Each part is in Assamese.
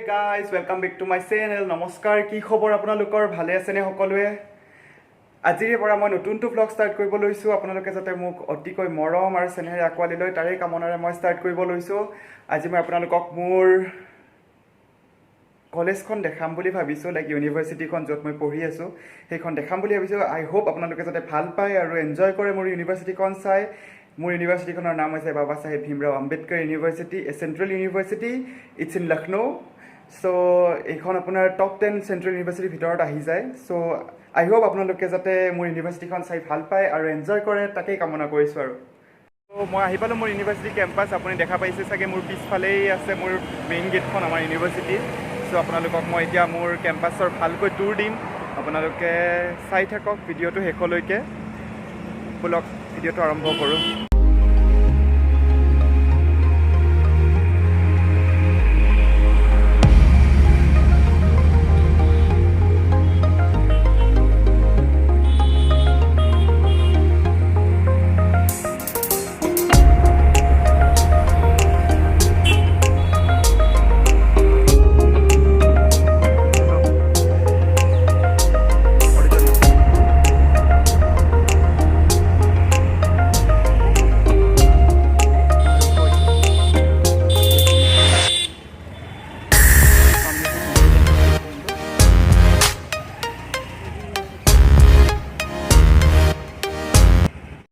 Guys, welcome back to my channel. নমস্কাৰ, কি খবৰ আপোনালোকৰ? ভালে আছেনে সকলোৱে? আজিৰে পৰা মই নতুনটো ভ্লগ ষ্টাৰ্ট কৰিব লৈছোঁ। আপোনালোকে যাতে মোক অতিকৈ মৰম আৰু চেনেহেৰে আঁকোৱালি লয়, তাৰেই কামনাৰে মই ষ্টাৰ্ট কৰিব লৈছোঁ। আজি মই আপোনালোকক মোৰ কলেজখন দেখাম বুলি ভাবিছোঁ, লাইক ইউনিভাৰ্চিটিখন য'ত মই পঢ়ি আছোঁ, সেইখন দেখাম বুলি ভাবিছোঁ। আই হোপ আপোনালোকে যাতে ভাল পায় আৰু এনজয় কৰে মোৰ ইউনিভাৰ্চিটিখন চাই। মোৰ ইউনিভাৰ্চিটিখনৰ নাম হৈছে বাবা চাহেব Bhimrao Ambedkar university, a central university. It's in Lucknow. So এইখন আপোনাৰ টপ 10 চেণ্ট্ৰেল ইউনিভাৰ্চিটিৰ ভিতৰত আহি যায়। চ' আই হোপ আপোনালোকে যাতে মোৰ ইউনিভাৰ্চিটিখন চাই ভাল পায় আৰু এনজয় কৰে, তাকেই কামনা কৰিছোঁ। আৰু ত' মই আহি পালোঁ মোৰ ইউনিভাৰ্চিটি কেম্পাছ। আপুনি দেখা পাইছে চাগে, মোৰ পিছফালেই আছে মোৰ মেইন গেটখন আমাৰ ইউনিভাৰ্চিটিৰ। চ' আপোনালোকক মই এতিয়া মোৰ কেম্পাছৰ ভালকৈ টুৰ দিম। আপোনালোকে চাই থাকক ভিডিঅ'টো শেষলৈকে। ব'লক, ভিডিঅ'টো আৰম্ভ কৰোঁ।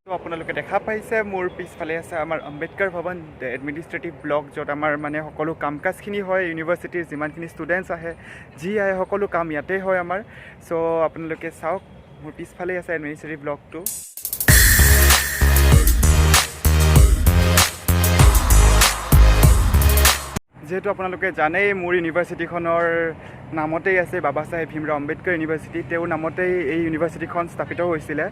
তো আপোনালোকে দেখা পাইছে, মোৰ পিছফালে আছে আমাৰ আম্বেদকাৰ ভৱন, এডমিনিষ্ট্ৰেটিভ ব্লক, য'ত আমাৰ মানে সকলো কাম কাজখিনি হয়। ইউনিভাৰ্চিটিৰ যিমানখিনি ষ্টুডেণ্টছ আহে, যি আহে, সকলো কাম ইয়াতে হয় আমাৰ। চ' আপোনালোকে চাওক, মোৰ পিছফালেই আছে এডমিনিষ্ট্ৰেটিভ ব্লকটো। যিহেতু আপোনালোকে জানেই, মোৰ ইউনিভাৰ্চিটিখনৰ নামতেই আছে বাবা চাহেব ভীমৰাও আম্বেদকাৰ ইউনিভাৰ্চিটি, তেওঁৰ নামতেই এই ইউনিভাৰ্চিটিখন স্থাপিত হৈছিলে।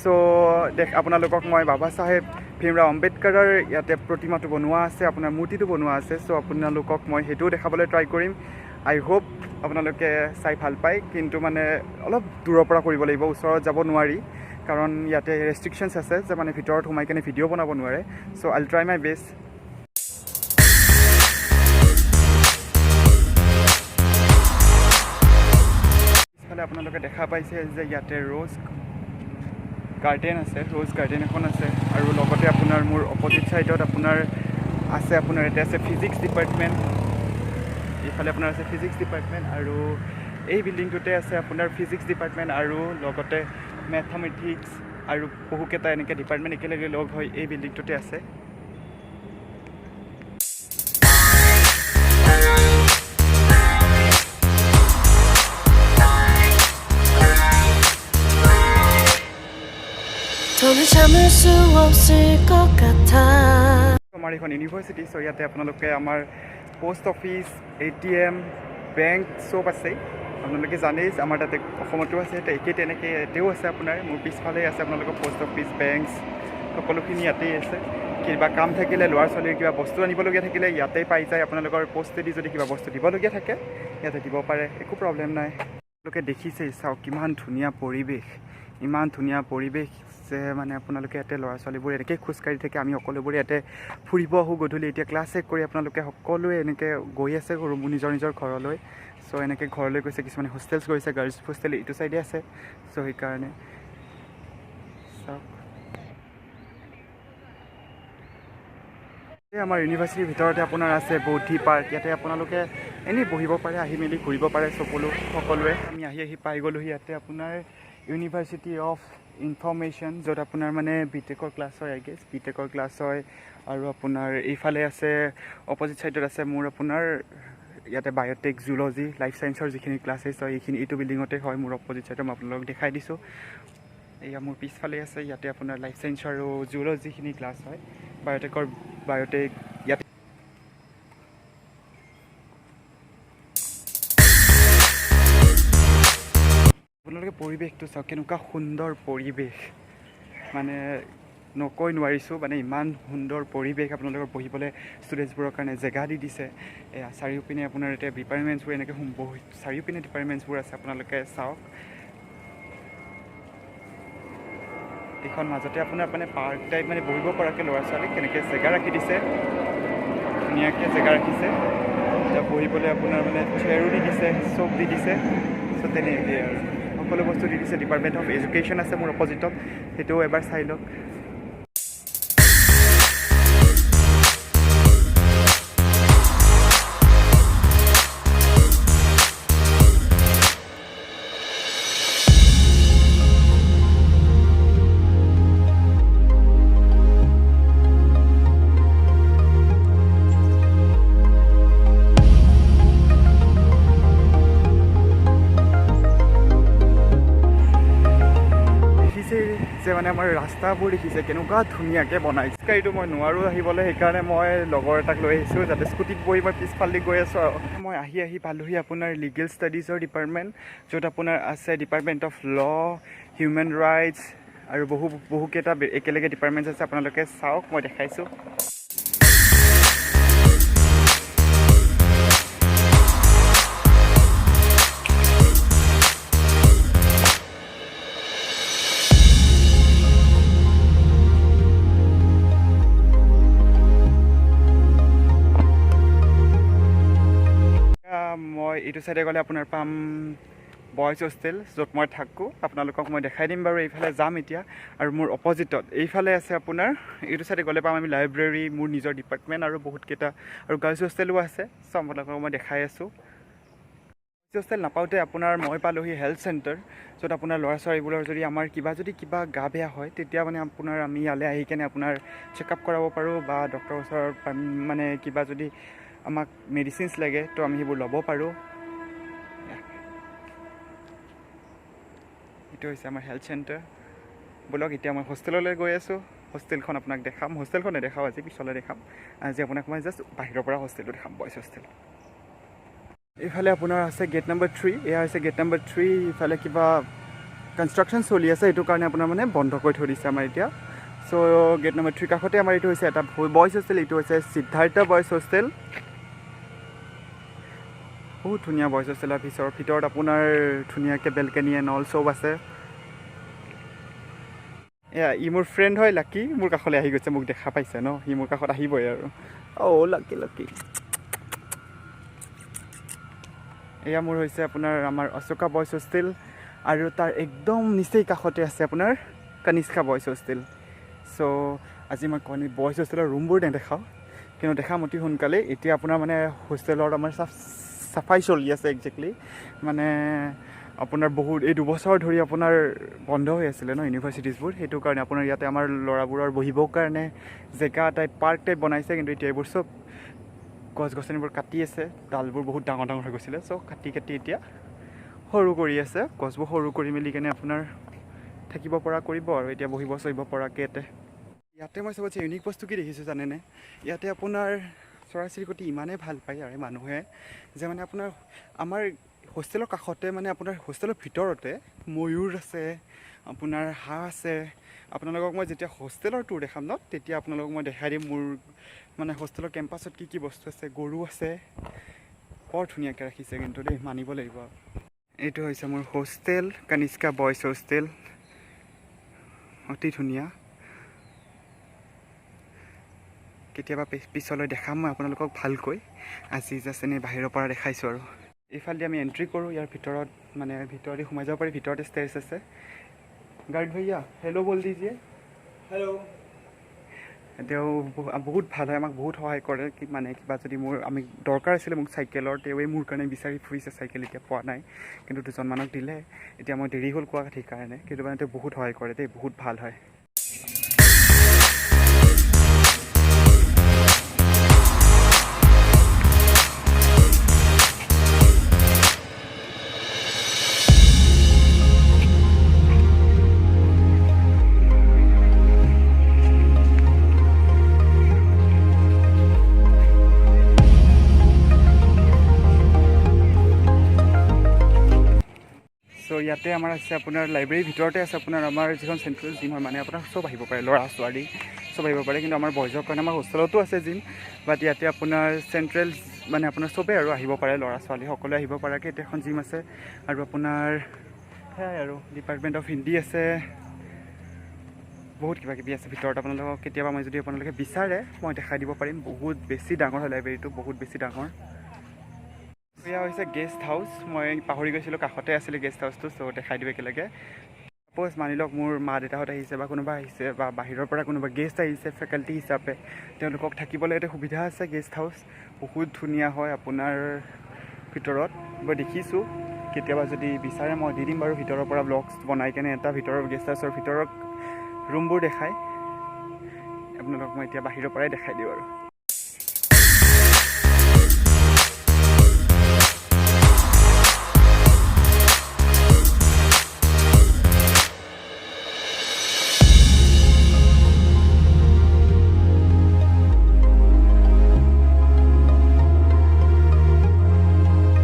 চ' আপোনালোকক মই বাবা চাহেব ভীমৰাও আম্বেদকাৰৰ ইয়াতে প্ৰতিমাটো বনোৱা আছে, আপোনাৰ মূৰ্তিটো বনোৱা আছে। চ' আপোনালোকক মই সেইটোও দেখাবলৈ ট্ৰাই কৰিম। আই হোপ আপোনালোকে চাই ভাল পায়। কিন্তু মানে অলপ দূৰৰ পৰা কৰিব লাগিব, ওচৰত যাব নোৱাৰি, কাৰণ ইয়াতে ৰেষ্ট্ৰিকশ্যনছ আছে যে মানে ভিতৰত সোমাই কেনে ভিডিঅ' বনাব নোৱাৰে। So I'll try my best. পিছফালে আপোনালোকে দেখা পাইছে যে ইয়াতে ৰ'জ গাৰ্ডেন আছে, ৰ'জ গাৰ্ডেন এখন আছে। আৰু লগতে আপোনাৰ মোৰ অপজিট ছাইডত আপোনাৰ আছে, আপোনাৰ ইয়াতে আছে ফিজিক্স ডিপাৰ্টমেণ্ট। এইফালে আপোনাৰ আছে ফিজিক্স ডিপাৰ্টমেণ্ট আৰু এই বিল্ডিংটোতে আছে আপোনাৰ ফিজিক্স ডিপাৰ্টমেণ্ট আৰু লগতে মেথামেটিক্স আৰু বহুকেইটা এনেকৈ ডিপাৰ্টমেণ্ট একেলগে লগ হৈ এই বিল্ডিংটোতে আছে। 더는 참을 수 없을 것 같아. আমাৰ এইখন ইউনিভাৰ্চিটি। চ' ইয়াতে আপোনালোকে আমাৰ পোষ্ট অফিচ, এটিএম, বেংক চব আছে। আপোনালোকে জানেই, আমাৰ তাতে অসমতো আছে, একেই তেনেকৈ ইয়াতেও আছে। আপোনাৰ মোৰ পিছফালে আছে আপোনালোকৰ পোষ্ট অফিচ, বেংকছ, সকলোখিনি ইয়াতেই আছে। কিবা কাম থাকিলে, ল'ৰা ছোৱালীৰ কিবা বস্তু আনিবলগীয়া থাকিলে ইয়াতেই পাই যায়। আপোনালোকৰ পোষ্টেদি যদি কিবা বস্তু দিবলগীয়া থাকে, ইয়াতে দিব পাৰে, একো প্ৰব্লেম নাই। আপোনালোকে দেখিছেই, চাওক কিমান ধুনীয়া পৰিৱেশ, ইমান ধুনীয়া পৰিৱেশ যে মানে আপোনালোকে ইয়াতে ল'ৰা ছোৱালীবোৰ এনেকৈ খোজকাঢ়ি থাকে। আমি সকলোবোৰে ইয়াতে ফুৰিব আহোঁ গধূলি। এতিয়া ক্লাছ শেষ কৰি আপোনালোকে সকলোৱে এনেকৈ গৈ আছে নিজৰ নিজৰ ঘৰলৈ। চ' এনেকৈ ঘৰলৈ গৈছে, কিছুমানে হোষ্টেলছ গৈছে, গাৰ্লছ হোষ্টেল এইটো চাইডে আছে। চ' সেইকাৰণে চাওক, এই আমাৰ ইউনিভাৰ্চিটিৰ ভিতৰতে আপোনাৰ আছে বৌদ্ধি পাৰ্ক। ইয়াতে আপোনালোকে এনেই বহিব পাৰে, আহি মেলি ঘূৰিব পাৰে সকলোৱে। আমি আহি আহি পাই গ'লোহি ইয়াতে আপোনাৰ ইউনিভাৰ্চিটি অফ ইনফৰ্মেশ্যন, য'ত আপোনাৰ মানে বি টেকৰ ক্লাছ হয়, I guess B টেকৰ ক্লাছ হয়। আৰু আপোনাৰ এইফালে আছে, অপজিট ছাইডত আছে মোৰ আপোনাৰ ইয়াতে বায়'টেক, জুলজি, লাইফ চায়েন্সৰ যিখিনি ক্লাছেছ হয়, এইখিনি এইটো বিল্ডিঙতে হয়। মোৰ অপজিট ছাইডত মই আপোনালোকক দেখাই দিছোঁ। এয়া মোৰ পিছফালে আছে। ইয়াতে আপোনাৰ লাইফ চায়েন্স আৰু জুলজিখিনি ক্লাছ হয়, বায়'টেকৰ বায়'টেক ইয়াতে। আপোনালোকে পৰিৱেশটো চাওক, কেনেকুৱা সুন্দৰ পৰিৱেশ, মানে নকৈ নোৱাৰিছোঁ। মানে ইমান সুন্দৰ পৰিৱেশ, আপোনালোকৰ বহিবলৈ ষ্টুডেণ্টছবোৰৰ কাৰণে জেগা দি দিছে। এয়া চাৰিওপিনে আপোনাৰ এতিয়া ডিপাৰ্টমেণ্টছবোৰ এনেকৈ বহি চাৰিওপিনে ডিপাৰ্টমেণ্টছবোৰ আছে, আপোনালোকে চাওক। এইখন মাজতে আপোনাৰ মানে পাৰ্ক টাইপ, মানে বহিব পৰাকৈ ল'ৰা ছোৱালীক কেনেকৈ জেগা ৰাখি দিছে, ধুনীয়াকৈ জেগা ৰাখিছে। এতিয়া বহিবলৈ আপোনাৰ মানে চেয়াৰো দি দিছে, চব দি দিছে। চ' তেনেকৈ আৰু সকলো বস্তু দি দিছে। ডিপাৰ্টমেণ্ট অফ এডুকেশ্যন আছে মোৰ অপজিটত, সেইটোও এবাৰ চাই লওক। দেখিছে যে মানে আমাৰ ৰাস্তাবোৰ দেখিছে কেনেকুৱা ধুনীয়াকৈ বনাইছে। গাড়ীটো মই নোৱাৰোঁ আহিবলৈ, সেইকাৰণে মই লগৰ এটাক লৈ আহিছোঁ, যাতে স্কুটিত বহি মই পিছফালেদি গৈ আছোঁ। আৰু মই আহি আহি পালোহি আপোনাৰ লিগেল ষ্টাডিজৰ ডিপাৰ্টমেণ্ট, য'ত আপোনাৰ আছে department of law, human rights আৰু বহুকেইটা একেলগে ডিপাৰ্টমেণ্টছ আছে। আপোনালোকে চাওক, মই দেখাইছোঁ। মই এইটো চাইডে গ'লে আপোনাৰ পাম বইজ হোষ্টেল, য'ত মই থাকোঁ। আপোনালোকক মই দেখাই দিম বাৰু, এইফালে যাম এতিয়া। আৰু মোৰ অপজিটত এইফালে আছে আপোনাৰ, এইটো চাইডে গ'লে পাম আমি লাইব্ৰেৰী, মোৰ নিজৰ ডিপাৰ্টমেণ্ট আৰু বহুতকেইটা, আৰু গাৰ্লছ হোষ্টেলো আছে। চ' আপোনালোকক মই দেখাই আছোঁ। হোষ্টেল নাপাওঁতে আপোনাৰ মই পালোহি হেল্থ চেণ্টাৰ, য'ত আপোনাৰ ল'ৰা ছোৱালীবোৰৰ যদি আমাৰ কিবা যদি কিবা গা বেয়া হয়, তেতিয়া মানে আপোনাৰ আমি ইয়ালৈ আহি কেনে আপোনাৰ চেকআপ কৰাব পাৰোঁ, বা ডক্টৰৰ ওচৰত মানে কিবা যদি আমাক মেডিচিনছ লাগে, তো আমি সেইবোৰ ল'ব পাৰোঁ। এইটো হৈছে আমাৰ হেল্থ চেণ্টাৰ। ব'লক, এতিয়া মই হোষ্টেললৈ গৈ আছোঁ। হোষ্টেলখন আপোনাক দেখাম। হোষ্টেলখন নেদেখাওঁ আজি, পিছলৈ দেখাম। আজি আপোনাক মই জাষ্ট বাহিৰৰ পৰা হোষ্টেলটো দেখাম, বইজ হোষ্টেল। এইফালে আপোনাৰ আছে গেট নম্বৰ 3। এয়া হৈছে গেট নম্বৰ 3। ইফালে কিবা কনষ্ট্ৰাকশ্যন চলি আছে, সেইটো কাৰণে আপোনাৰ মানে বন্ধ কৰি থৈ দিছে আমাৰ এতিয়া। চ' গেট নম্বৰ 3 কাষতে আমাৰ এইটো হৈছে এটা বইজ হোষ্টেল। এইটো হৈছে সিদ্ধাৰ্থ বইজ হোষ্টেল। বহুত ধুনীয়া বইজ হোষ্টেলৰ ভিতৰত আপোনাৰ ধুনীয়াকৈ বেলকনি এণ্ড অল চব আছে। এয়া ই মোৰ ফ্ৰেণ্ড হয়, লাকি। মোৰ কাষলৈ আহি গৈছে, মোক দেখা পাইছে ন, সি মোৰ কাষত আহিবই আৰু। অ' লাকি, লাকি। এয়া মোৰ হৈছে আপোনাৰ আমাৰ অশোকা বইজ হোষ্টেল, আৰু তাৰ একদম নিচেই কাষতে আছে আপোনাৰ কনিষ্কা বইজ হোষ্টেল। চ' আজি মই বইজ হোষ্টেলৰ ৰুমবোৰ নেদেখাওঁ, কিন্তু দেখাম অতি সোনকালেই। এতিয়া আপোনাৰ মানে হোষ্টেলত আমাৰ চাফাই চলি আছে একজেক্টলি। মানে আপোনাৰ বহুত এই 2 বছৰ ধৰি আপোনাৰ বন্ধ হৈ আছিলে ন ইউনিভাৰ্চিটিজবোৰ, সেইটো কাৰণে আপোনাৰ ইয়াতে আমাৰ ল'ৰাবোৰৰ বহিবৰ কাৰণে জেগা টাইপ, পাৰ্ক টাইপ বনাইছে। কিন্তু এতিয়া এইবোৰ চব গছ গছনিবোৰ কাটি আছে। ডালবোৰ বহুত ডাঙৰ ডাঙৰ হৈ গৈছিলে, চ' কাটি কাটি এতিয়া সৰু কৰি আছে। গছবোৰ সৰু কৰি মেলি কেনে আপোনাৰ থাকিব পৰা কৰিব আৰু এতিয়া বহিব চহিব পৰাকৈ ইয়াতে। ইয়াতে মই চবতছে ইউনিক বস্তু কি দেখিছোঁ জানেনে? ইয়াতে আপোনাৰ চৰাই চিৰিকটি ইমানেই ভাল পায় ইয়াৰে মানুহে যে মানে আপোনাৰ আমাৰ হোষ্টেলৰ কাষতে, মানে আপোনাৰ হোষ্টেলৰ ভিতৰতে ময়ূৰ আছে, আপোনাৰ হাঁহ আছে। আপোনালোকক মই যেতিয়া হোষ্টেলৰ টুৰ দেখাম ন, তেতিয়া আপোনালোকক মই দেখাই দিম মোৰ মানে হোষ্টেলৰ কেম্পাছত কি কি বস্তু আছে। গৰু আছে, বৰ ধুনীয়াকৈ ৰাখিছে কিন্তু দেই, মানিব লাগিব। এইটো হৈছে মোৰ হোষ্টেল, কনিষ্কা বইজ হোষ্টেল। অতি ধুনীয়া। কেতিয়াবা পিছলৈ দেখাম মই আপোনালোকক ভালকৈ। আজি জাষ্ট এনেই বাহিৰৰ পৰা দেখাইছোঁ। আৰু এইফালেদি আমি এণ্ট্ৰি কৰোঁ ইয়াৰ ভিতৰত, মানে ভিতৰদি সোমাই যাব পাৰি। ভিতৰতে ষ্টেৰ্ছ আছে। গাৰ্ড भैया, হেল্ল' बोल दीजिए। হেল্ল'। তেওঁ বহুত ভাল হয়, আমাক বহুত সহায় কৰে। কি মানে কিবা যদি মোৰ আমি দৰকাৰ আছিলে মোক চাইকেলৰ, তেওঁৱেই মোৰ কাৰণে বিচাৰি ফুৰিছে। চাইকেল এতিয়া পোৱা নাই, কিন্তু দুজনমানক দিলে। এতিয়া মই দেৰি হ'ল কোৱা সেইকাৰণে। কিন্তু মানে তেওঁ বহুত সহায় কৰে দেই, বহুত ভাল হয়। চ' ইয়াতে আমাৰ আছে আপোনাৰ লাইব্ৰেৰীৰ ভিতৰতে আছে আপোনাৰ আমাৰ যিখন চেণ্ট্ৰেল জিম হয়, মানে আপোনাৰ চব আহিব পাৰে, ল'ৰা ছোৱালী চব আহিব পাৰে। কিন্তু আমাৰ বয়জৰ কাৰণে আমাৰ হোষ্টেলতো আছে জিম, বাট ইয়াতে আপোনাৰ চেণ্ট্ৰেল মানে আপোনাৰ চবেই আৰু আহিব পাৰে, ল'ৰা ছোৱালী সকলোৱে আহিব পৰাকৈ এতিয়া এখন জিম আছে। আৰু আপোনাৰ সেয়াই আৰু ডিপাৰ্টমেণ্ট অফ হিন্দী আছে, বহুত কিবা কিবি আছে ভিতৰত। আপোনালোকক কেতিয়াবা মই যদি আপোনালোকে বিচাৰে, মই দেখাই দিব পাৰিম। বহুত বেছি ডাঙৰ হয় লাইব্ৰেৰীটো, বহুত বেছি ডাঙৰ। এয়া হৈছে গেষ্ট হাউচ। মই পাহৰি গৈছিলোঁ, কাষতে আছিলে গেষ্ট হাউচটো। চ' দেখাই দিওঁ একেলগে। ছাপ'জ মানি লওক মোৰ মা দেউতাহঁত আহিছে বা কোনোবা আহিছে বা বাহিৰৰ পৰা কোনোবা গেষ্ট আহিছে ফেকাল্টি হিচাপে, তেওঁলোকক থাকিবলৈ ইয়াতে সুবিধা আছে। গেষ্ট হাউচ বহুত ধুনীয়া হয় আপোনাৰ ভিতৰত, মই দেখিছোঁ। কেতিয়াবা যদি বিচাৰে মই দি দিম বাৰু ভিতৰৰ পৰা ব্লগছ বনাই কেনে এটা ভিতৰৰ গেষ্ট হাউচৰ ভিতৰৰ ৰুমবোৰ দেখাই আপোনালোকক মই এতিয়া বাহিৰৰ পৰাই দেখাই দিওঁ আৰু।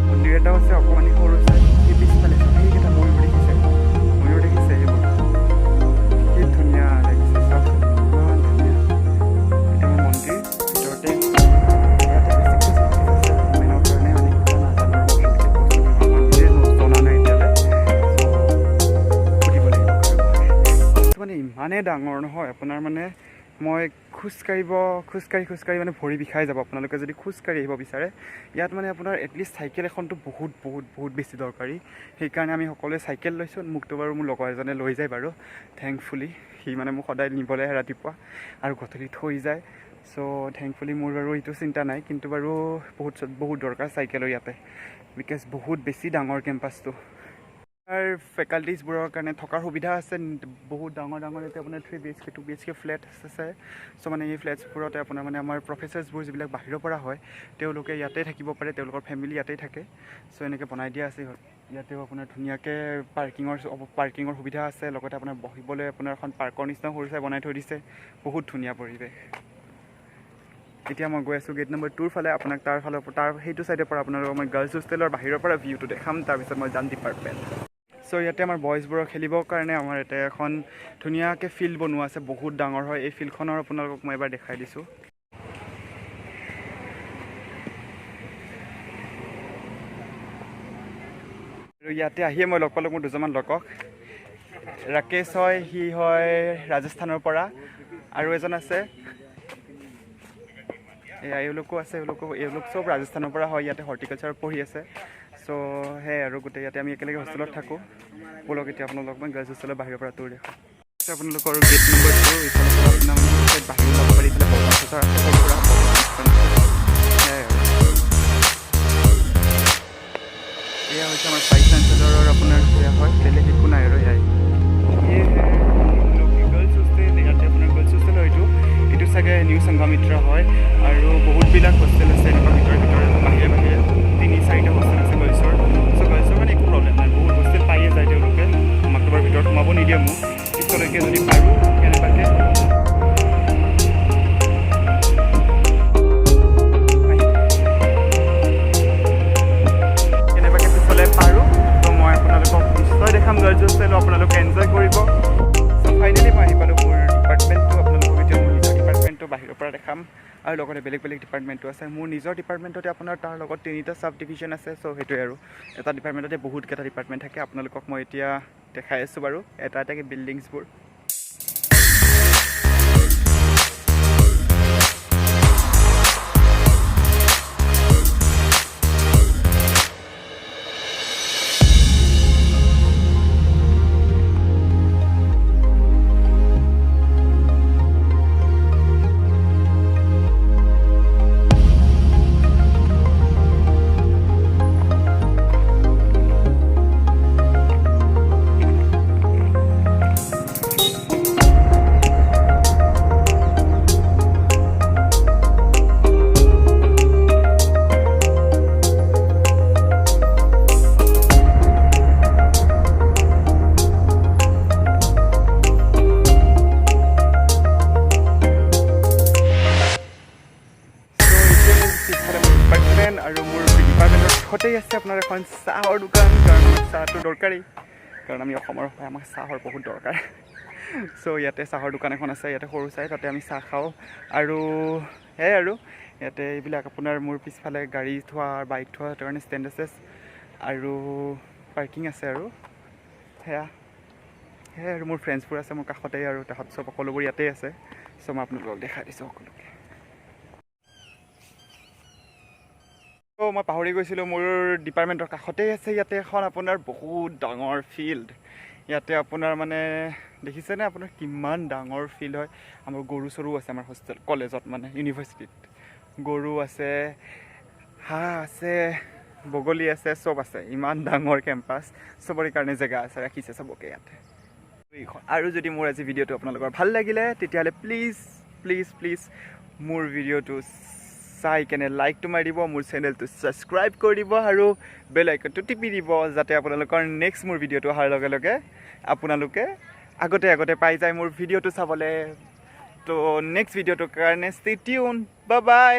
মন্দিৰ এটাও আছে অকণমানি সৰু চাই। সেই পিছফালে চাওক, সেইকেইটা ময়ূৰ দেখিছে? ময়ূৰ দেখিছে? সেইবোৰ কি ধুনীয়া লাগিছে চাওকচোন, ইমান ধুনীয়া। এইটো আমাৰ মন্দিৰ ভিতৰতে। ইয়াতে বেছিক ফেচিলিটিছ আছে ওমেনৰ কাৰণে। মানে কিবা নাজানো আৰু মই ভালকৈ বস্তুটো, মই নিজে জনা নাই এতিয়ালৈ। চ' সুধিব লাগিব কাৰোবাক। মানে ইমানেই ডাঙৰ নহয় আপোনাৰ, মানে মই খোজকাঢ়ি খোজকাঢ়ি মানে ভৰি বিষাই যাব। আপোনালোকে যদি খোজকাঢ়ি আহিব বিচাৰে ইয়াত, মানে আপোনাৰ এটলিষ্ট চাইকেল এখনটো বহুত বহুত বহুত বেছি দৰকাৰী। সেইকাৰণে আমি সকলোৱে চাইকেল লৈছোঁ। মোকতো বাৰু মোৰ লগৰ এজনে লৈ যায় বাৰু থেংকফুলি। সি মানে মোক সদায় নিবলৈ আহে ৰাতিপুৱা আৰু গধূলি থৈ যায়। চ' থেংকফুলি মোৰ বাৰু এইটো চিন্তা নাই। কিন্তু বাৰু বহুত বহুত দৰকাৰ চাইকেলৰ ইয়াতে, because বহুত বেছি ডাঙৰ কেম্পাছটো। আৰু ফেকাল্টিজবোৰৰ কাৰণে থকাৰ সুবিধা আছে বহুত ডাঙৰ ডাঙৰ। ইয়াতে আপোনাৰ 3 BHK, 2 BHK flat আছে। চ' মানে এই ফ্লেটছবোৰতে আপোনাৰ মানে আমাৰ প্ৰফেচাৰ্ছবোৰ যিবিলাক বাহিৰৰ পৰা হয়, তেওঁলোকে ইয়াতে থাকিব পাৰে, তেওঁলোকৰ ফেমিলি ইয়াতেই থাকে। চ' এনেকৈ বনাই দিয়া আছে। ইয়াতেও আপোনাৰ ধুনীয়াকৈ পাৰ্কিঙৰ সুবিধা আছে, লগতে আপোনাৰ বহিবলৈ আপোনাৰ এখন পাৰ্কৰ নিচিনা সৰু চাই বনাই থৈ দিছে। বহুত ধুনীয়া পৰিৱেশ। এতিয়া মই গৈ আছোঁ গেট নম্বৰ 2ৰ ফালে। আপোনাক তাৰ ফালৰ তাৰ সেইটো ছাইডৰ পৰা আপোনালোকক মই গাৰ্লছ হোষ্টেলৰ বাহিৰৰ পৰা ভিউটো দেখাম। তাৰপিছত মই যাম ডিপাৰ্টমেণ্ট। চ' ইয়াতে আমাৰ বয়জবোৰৰ খেলিবৰ কাৰণে আমাৰ ইয়াতে এখন ধুনীয়াকৈ ফিল্ড বনোৱা আছে, বহুত ডাঙৰ হয়। এই ফিল্ডখনৰ আপোনালোকক মই এবাৰ দেখাই দিছোঁ। আৰু ইয়াতে আহিয়ে মই লগ পালোঁ মোৰ দুজনমান লগক। ৰাকেশ হয়, সি হয় ৰাজস্থানৰ পৰা, আৰু এজন আছে, এয়া এওঁলোকো আছে। এওঁলোক চব ৰাজস্থানৰ পৰা হয়, ইয়াতে হৰ্টিকালচাৰত পঢ়ি আছে। চ' সেয়াই আৰু গোটেই ইয়াতে আমি একেলগে হোষ্টেলত থাকোঁ। ব'লক, এতিয়া আপোনালোকক মই গাৰ্লছ হোষ্টেলৰ বাহিৰৰ পৰা টুৰ দেখাওঁ। আপোনালোকৰ গেট নম্বৰ 2, ইফালৰ পৰা আপোনাৰ মানে বাহিৰ ওলাব পাৰি। ইফালে বজাৰ চজাৰ আছে, সৰু সুৰা বজাৰ এখন আছে। সেয়াই আৰু এয়া হৈছে আমাৰ ভাইচ চেঞ্চেলৰৰ আপোনাৰ সেয়া হয়, বেলেগ একো নাই আৰু এয়াই। গাৰ্লছ হোষ্টেল, ইয়াতে আপোনাৰ গাৰ্লছ হোষ্টেল হয় এইটো। এইটো চাগে নিউ সংঘমিত্ৰা হয়। আৰু বহুতবিলাক হোষ্টেল আছে এনেকুৱা ভিতৰে ভিতৰে, বাহিৰে বাহিৰে তিনি চাৰিটা হোষ্টেল আছে গাৰ্লছৰ। চ' গাৰ্লছৰ মানে একো প্ৰব্লেম নাই, বহুত হোষ্টেল পায়ে যায় তেওঁলোকে। আমাকতো বাৰু ভিতৰত সোমাব নিদিয়ে মোক। পিছলৈকে যদি পাৰোঁ কেনেবাকৈ কেনেবাকৈ পিছলৈ পাৰোঁ, ত' মই আপোনালোকক নিশ্চয় দেখাম গাৰ্লছ হোষ্টেলো, আপোনালোকে এনজয় কৰিব। চ' ফাইনেলি মই আহি পালোঁ মোৰ ডিপাৰ্টমেণ্টটো। আপোনালোকক এতিয়া মোৰ নিজৰ ডিপাৰ্টমেণ্টটো বাহিৰৰ পৰা দেখাম আৰু লগতে বেলেগ বেলেগ ডিপাৰ্টমেণ্টো আছে। মোৰ নিজৰ ডিপাৰ্টমেণ্টতে আপোনাৰ তাৰ লগত তিনিটা চাব ডিভিজন আছে। চ' সেইটোৱে আৰু এটা ডিপাৰ্টমেণ্টতে বহুতকেইটা ডিপাৰ্টমেণ্ট থাকে। আপোনালোকক মই এতিয়া দেখাই আছোঁ বাৰু এটা এটাকৈ বিল্ডিংছবোৰ। চ' এতিয়া মোৰ পিছফালে মোৰ ডিপাৰ্টমেণ্ট আৰু মোৰ ডিপাৰ্টমেণ্টৰ কাষতেই আছে আপোনাৰ এখন চাহৰ দোকান, কাৰণ আমাক চাহটো দৰকাৰী, কাৰণ আমি অসমৰ হয়, আমাক চাহৰ বহুত দৰকাৰ। চ' ইয়াতে চাহৰ দোকান এখন আছে ইয়াতে সৰু চাই, তাতে আমি চাহ খাওঁ। আৰু সেয়াই আৰু ইয়াতে এইবিলাক আপোনাৰ মোৰ পিছফালে গাড়ী থোৱা, বাইক থোৱা কাৰণে ষ্টেণ্ড আছে আৰু পাৰ্কিং আছে আৰু সেয়াই আৰু মোৰ ফ্ৰেণ্ডছবোৰ আছে মোৰ কাষতে আৰু তাহাঁত চব সকলোবোৰ ইয়াতেই আছে। চ' মই আপোনালোকক দেখাই দিছোঁ সকলোকে। ত' মই পাহৰি গৈছিলোঁ, মোৰ ডিপাৰ্টমেণ্টৰ কাষতেই আছে ইয়াতে এখন আপোনাৰ বহুত ডাঙৰ ফিল্ড। ইয়াতে আপোনাৰ মানে দেখিছেনে আপোনাৰ কিমান ডাঙৰ ফিল্ড হয়। আমাৰ গৰু চৰু আছে আমাৰ হোষ্টেল কলেজত, মানে ইউনিভাৰ্চিটিত গৰু আছে, হাঁহ আছে, বগলী আছে, চব আছে। ইমান ডাঙৰ কেম্পাছ, চবৰে কাৰণে জেগা আছে, ৰাখিছে চবকে ইয়াতে এইখন। আৰু যদি মোৰ আজি ভিডিঅ'টো আপোনালোকৰ ভাল লাগিলে, তেতিয়াহ'লে প্লিজ প্লিজ প্লিজ মোৰ ভিডিঅ'টো চাই কেনে লাইকটো মাৰি দিব, মোৰ চেনেলটো ছাবস্ক্ৰাইব কৰি দিব আৰু বেল আইকনটো টিপি দিব, যাতে আপোনালোকৰ নেক্সট মোৰ ভিডিঅ'টো অহাৰ লগে লগে আপোনালোকে আগতে আগতে পাই যায় মোৰ ভিডিঅ'টো চাবলৈ। তো নেক্সট ভিডিঅ'টোৰ কাৰণে ষ্টে টিউন, বাই বাই।